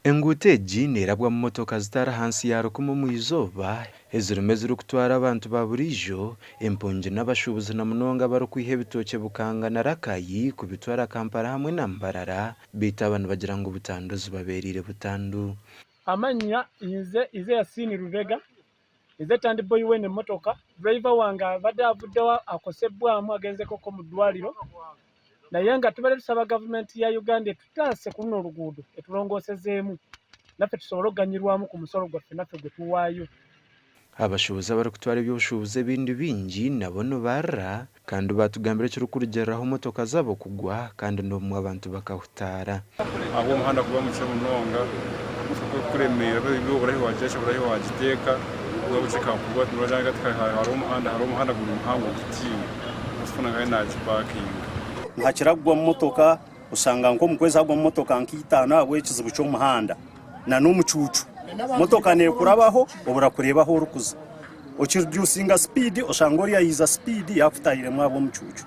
Enguuto egi neerabwamu motoka zitari ahansi ya rukumi omu izooba, ezirimu ezirikutwara abantu ba buriijo, empungi n'abashuubuzi na munonga abarikwiha ebitookye Bukanga na Rakai kubitwara Kampala hamwe na Mbarara beitu aba nibagira ngu butandu zibabeereire butandu. Amannya nze nze Yasin Lubega nze tandi boy weno emotoka driver wange abadde avuddewo akosebbwamu agenzekoko mu ddwaliro naye nga tubadde tusaba gavumenti ya Uganda etutaase ku luno oluguudo etulongoosezeemu naffe tusobole okuganyirwamu ku musolo gwaffe naffe gwe tuwaayo. Abashuubuzi abarikutwara eby'obushuubuzi ebindi bingi nabo nibarira kandi baatugambira ekirikurugiiriraho motoka zaabo kugwa kandi n'obumwe abantu bakahutaara. Ahabw'omuhanda kuba mukye munonga, motoka ku erikukuremeera obura ahu waagireeka obura ahu waagiteeka, waaba okikakugwa hariho omuhanda hariho omuhanda guri muhango gutiine, motoka nkahi naagipakinga. Nihakira kugwamu motoka Oshanga nk'omu kwezi hagwamu motoka nka itaano ahabw'ekizibu ky'omuhanda n'omucuucu. Motoka neekurabaho obura kureeba ahu orikuza. Okiridyusinga sipiidi oshanga oriya yaija sipiidi yaakutahiremu ahabw'omucuucu.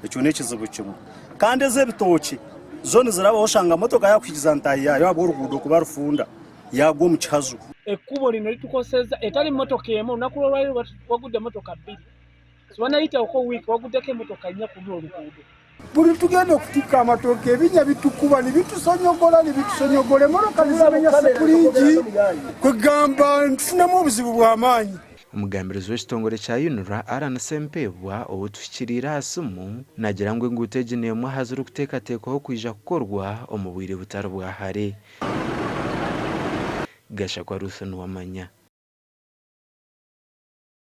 Ekyo n'ekizibu kimwe. Kandi ez'ebitookye zo nizirabaho oshanga motoka yaakuhikiza ntaahi yaayo ahabw'oruguudo kuba rufunda yaagwa omu kihazo. Ekkubo lino litukoseza etali motoka emu olunaku lw'olwaleero wagudde emotoka bbiri Tiwanayitawoko wiiki waguddeko emotoka nnya ku luno oluguudo. Buri tugenda okutikka amatooke ebinya bitukuba nibitusonyogola nibitusonyogola emoroka nizamenya sikuringi kwegamba nitufunamu obuzibu bwamaani. Omugambirizi w'ekitongore kya UNRA, Allan Ssempebwa ou tuhikiriire aha simu, naagira ngu enguuto egi n'emwe aha zirikuteekateekwaho kwija kukorwa omu bwire butari bwa hare. Gashakwa Ruth Nuwamanya.